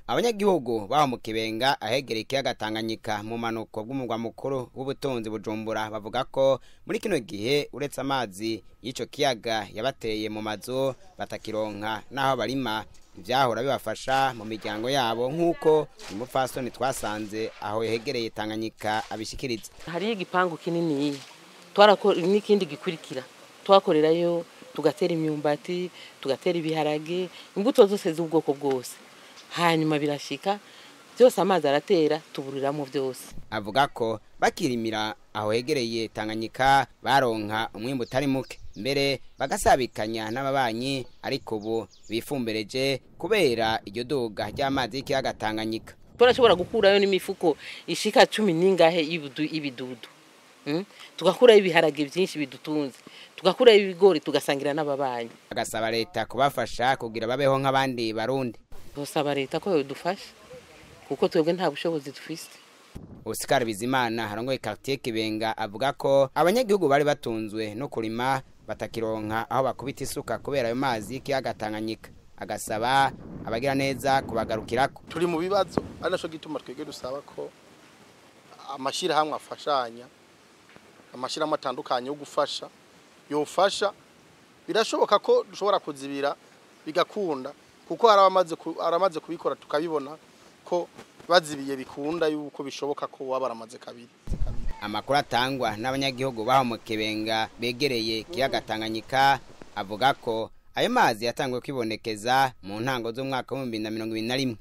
Abanyagihugu baho mu Kibenga ahegereye ikiyaga Tanganyika mu manuko bw'umugwa mukuru w'ubutunzi Bujumbura bavuga ko muri kino gihe uretse amazi y'ico kiyaga yabateye mu mazu batakironka naho barima ivyahora bibafasha mu miryango yabo, nk'uko umupfasoni twasanze aho hegereye Tanganyika abishikiriza. Hariyo igipangu kinini twarakora n'ikindi gikurikira twakorerayo, tugatera imyumbati, tugatera ibiharage, imbuto zose z'ubwoko bwose. Hanyuma birashika byose amazi aratera tuburiramo byose. Avuga ko bakirimira aho hegereye Tanganyika baronka umwimbu utari muke, mbere bagasabikanya n'ababanyi, ariko ubu bifumbereje kubera iryo duga ry'amazi y'ikiyaga Tanganyika. Turashobora gukurayo n'imifuko ishika 10 n'ingahe y'ibidudu, tugakurayo ibiharage byinshi bidutunze, tugakurayo ibigori, tugasangira n'ababanyi. Agasaba leta kubafasha kugira babeho nk'abandi Barundi. Dusaba leta ko yodufasha kuko twebwe nta bushobozi dufise. Oscar Bizimana harongoye quartier Kibenga avuga ko abanyagihugu bari batunzwe no kurima batakironka aho bakubita isuka kubera ayo mazi y'ikiyaga Tanganyika, agasaba abagira neza kubagarukirako. Turi mu bibazo ari naco gituma twebwe dusaba ko amashirahamwe afashanya, amashirahamwe atandukanye yo gufasha yofasha. Birashoboka ko dushobora kuzibira bigakunda, kuko haramaze kubikora tukabibona ko bazibiye bikunda yuko bishoboka ko wabaramaze kabiri. Amakuru atangwa n'abanyagihugu baho mu Kibenga begereye kiyaga Tanganyika avuga ko ayo mazi yatanguye kwibonekeza mu ntango z'umwaka wa 2021.